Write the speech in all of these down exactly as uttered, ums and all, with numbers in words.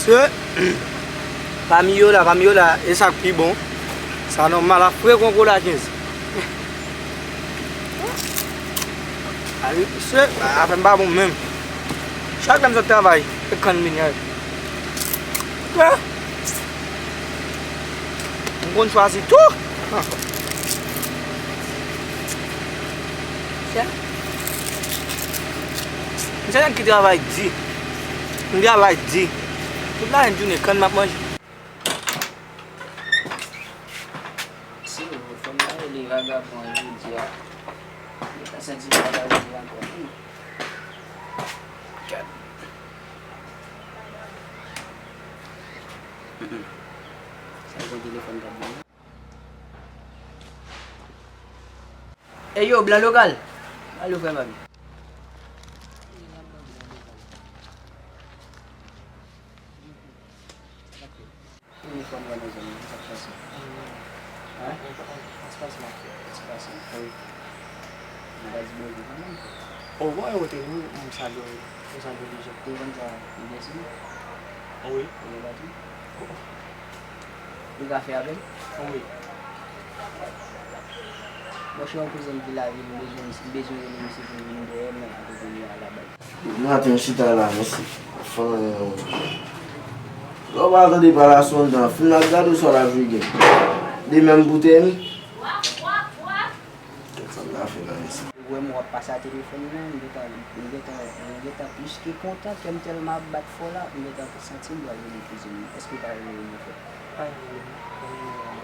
Se, pami yo la, pami yo la, e sa k pi bon. Sa nòmal, ap fre kon kola kenz. A wi, se, afè m pa bon menm. Chak lè m sot travay, e kann minyay. Wè. M konn chwazi tou. Sa. M se nèg ki travay di. M travay di. Tout lajan jounen, kann m ap manje. Si w fè m la rele vagabon jodi a. Li ka santi m pa ka rele ankò. Gad. Sa yon telefòn k ap ban m. Ey yo, blan lokal. Alo, frè m. Premye fwa m wè nan zòn nan, sa k pase? Hein? Espas la. Espas la, wi. M ta di bonjou kanmenm. O, bon, e wote nou, m salye w, m salye w deja. Telefòn sa, li gen sim? Wi. Li gen batri? Li ka fè apèl? Wi. Monchè, yon kouzen m ki lavil, m bezwen, m bezwen rele misye pou l vin dèyè mwen, akote li a la bay. Maten m chita la, mesye. Fann. Lè w pa tande pale a sondan, fin al gade w sa w la jwe gen. De menm pou tèni. Kèt sa m ta fè la, mesye. Ou wè m w ap pase a telefòn nan, m gentan, m gentan, m gentan plis ke kontan, kè m tèlman ap bat fò la, m gentan santi m pral rele kouzen m nan. Èske w pa rele m, frè? Pa rele m. Ban m nimewo a.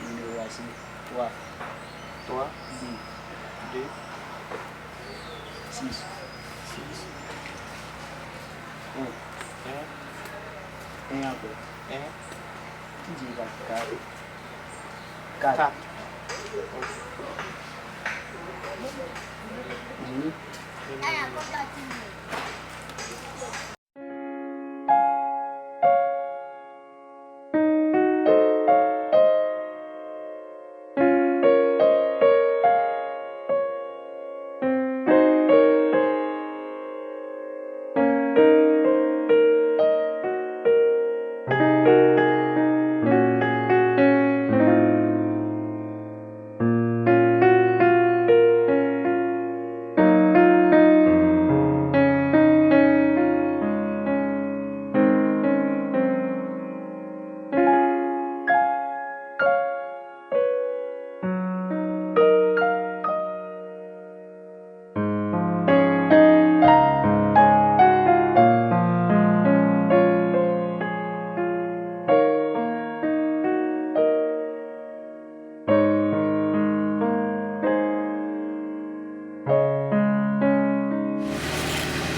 Nimewo a se twa. Twa. De. De. Sis. Sis. En. En. En ankò. En. Ki di kat? Kat. Kat. Kat. Vini.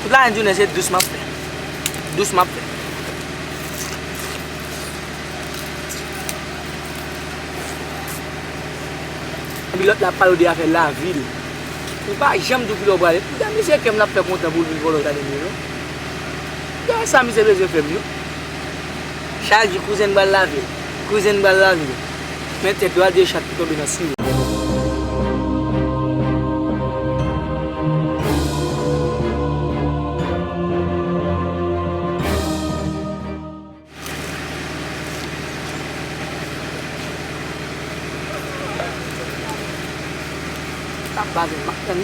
Tout lajan jounen se dous m ap fè. Dous m ap fè. Epi lòt la ap pale w de afè lavil. Ou pa janm di w kilè w prale. Gade misye kè m l ap fè kontan pou l vin vòlò gade m yo non. Gade sa misye bezwen fè m non. Chak jou kouzen m pral lavil. Kouzen m pral lavil. Men tèt yo a de chat ki tonbe nan siwo. Sa pa gen m ap tann.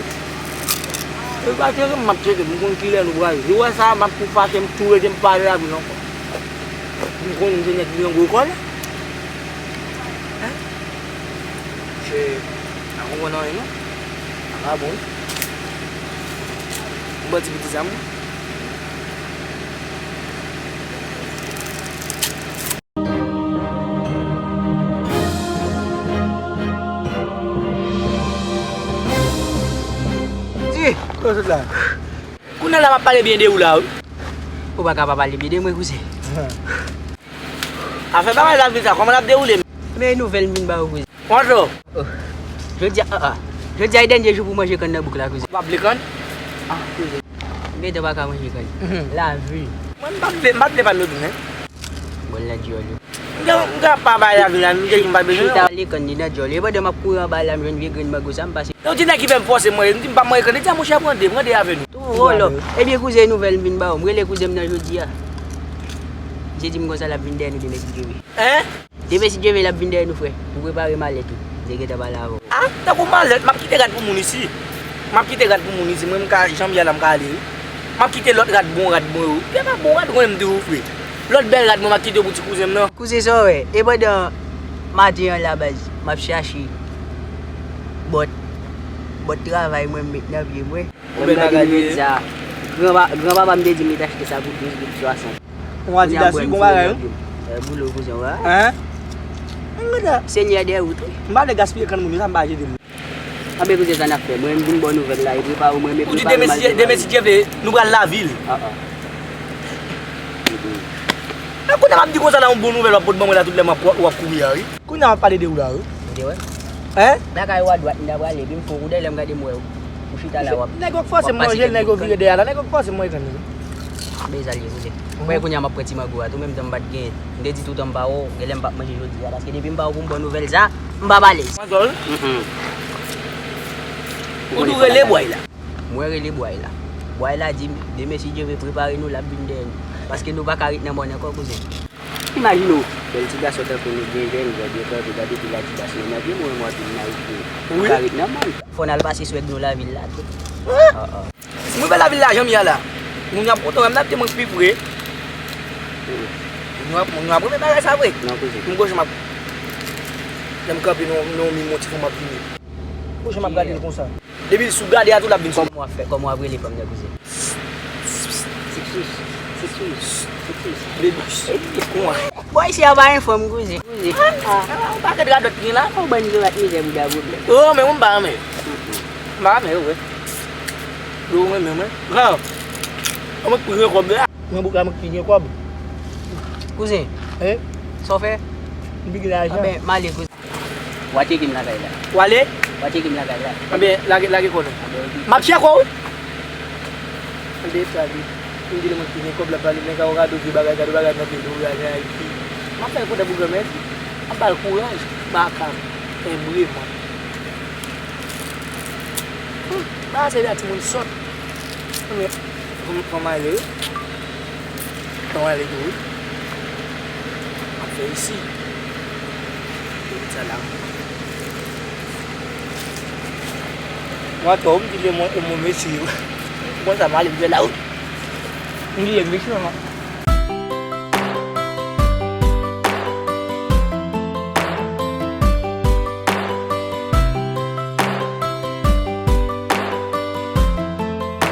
E pa tcheke m, m ap tcheke m, m konn kilè nou prale. Li wè sa, m ap tou fache, m tou rete, m pa ale lavil ankò. M konn se nèg ki gen gwo kòlè. Hein? Se, pa konprann anyen non. Sa pa bon. M ban ti piti sa m. Di, kote w sot la? Kounye a la m ap pale byen de ou la wi. Ou pa ka pa pale byen de mwen kouzen. Afè bagay lavil sa, kòman l ap dewoule? Men nouvèl m vin ba ou kouzen. Bonjou. Oh. Jodi a, ah, ah. Jodi a e dènye jou pou manje kann nan bouk la kouzen. Ou pa vle kann? Ah, kouzen. M gentan pa ka manje kann. Mhm. Lavil. Mwen m pa vle, m pa vle pale lòt moun, hein. Bon, nan dyòl yo. M gen, m gen pa bay lavi la, m gen m pa bezwen. Chita ale kann li nan dyòl. E pandan m ap kouri anba la, m jwenn vye grenn mango sa, m pase. Yon ti nèg ki fè m fòse mwen, m di m pa mwen ekran, li di a monchè pran de, pran de avè nou. Ton vòlò. Ebyen kouzen, nouvèl m vin ba w. M rele kouzen m nan jodi a. Misye di m konsa l ap vin dèyè nou demen si Dye vle. Hein? Demen si Dye vle l ap vin dèyè nou, frè. Pou prepare malèt ou. M te gentan pale avè w. Ah, tankou malèt, m ap kite rad pou moun isi. M ap kite rad pou moun isi. Mwen, m ka, jan m ye a la, m ka ale, wi. M ap kite lòt rad bon, rad bon yo. Gen pa bon rad, ou konnen m di w, frè. Lòt bèl rad mwen, m ap kite yo pou ti kouzen m nan. Kouzen, sa w wè? E pandan maten an la, baz, m ap chache bòt, bòt travay mwen, m met nan pye mwen. Ou bèl bagay li ye. Sa. Gran pa-, granpapa m te di m li t achte sa pou douz goud swasant. Yon Adidas, wi, bon bagay, wi. Eh, boule, kouzen, wè. Hein? Senyè dè wout, wi. M pa vle gaspiye kann moun yo, sa m pa jete l. Anben, kouzen, sa n ap fè? Mwen, m vin ba w nouvèl la, e prepare w, mwen, men prepare malèt ou. Ou di demen si Dye vle, nou pral lavil. Ah, ah. Ah, kounye a m ap di konsa la, yon bon nouvèl w ap pot ban mwen la, tout lè m ap, w ap kouri a, wi. Kounye a m ap pale de ou la, wi. Ou te wè? Hein? Lakay ou a dwat, m ta prale, epi m fè yon koudèy, lè m gade m wè ou. Ou chita la, w ap, nèg yo k fòse m manje l, nèg yo vire dèyè la, nèg yo k fòse m manje l. Men sa l ye, kouzen. Ou wè kounye a m ap pran ti mango a tou, menm jan m pa t gen. M te di toutan m pa wè w, genlè m p ap manje jodi a, paske depi m pa wè w pou m ba w nouvèl sa, m p ap alèz. Manzòl. Mm, mm. Ou tou rele bway la. Mwen rele bway la. Bway la di m, demen si Dye vle, prepare nou, l ap vin dèyè nou. Paske nou pa ka ret nan mòn ankò, kouzen. Imajine w, bèl ti gason tankou nou, byen jèn, gade kanpe, gade pil Adidas nan men pye mwen, mwen vin nan ret. Wi. Nou pa ret nan mòn. Fò n al pase swèg nou lavil la tou. Ah, ah. Mwen fè lavil la jan m ye a la. Moun yo ap kontan wè m la, te mwen pi pre. Moun yo ap, moun yo ap renmen bagay sa vre. Non, kouzen. M gwo jan m ap, lè m kanpe nan, nan yon mi monti fò m ap vini. Gwo jan m ap gade l konsa. Depi l sou gade a tou l ap vin sou. Kòman w ap fè? Kòman w ap rele fanm nan, kouzen? Siksis. Siksis. Siksis. Siksis. Bebis. Bòy, isi a pa yon fanm, kouzen. Kouzen. Ah, ah, yon pakèt radòt ki gen la. Yon bann gwo rat mizè bouda pwoblèm. Oh, men mwen m pa renmen. M pa renmen yo vre. Yo renmen mwen. Gran. An mwen ki gen kòb la. Mwen bouka mwen ki gen kòb. Kouzen. Eh? Sa w fè? M pi gen lajan. Anben, m ale, kouzen. W a tcheke m lakay la. W ale? W a tcheke m lakay la. Anben, lage, lage kò non. Anben, oke. M ap tcheke w. Anben, sa li. M di l mwen ki gen kòb la, pale nèg a, w gade vye bagay, gade bagay nan peyi nou, gade Ayiti. M ap fè l kontan pou granmèsi. M ap ba l kouraj, makak, enbre mwen. Hmm, bagay se de a timoun sòt. Men, fò m, fò m ale, wi. Fò m ale tou, wi. M ap fè isi. Depi sa la. Mwen atò, m di l e mon, e mon mesye, wi. Konsa m ale, m fè la, wi. M di l e mesye, non.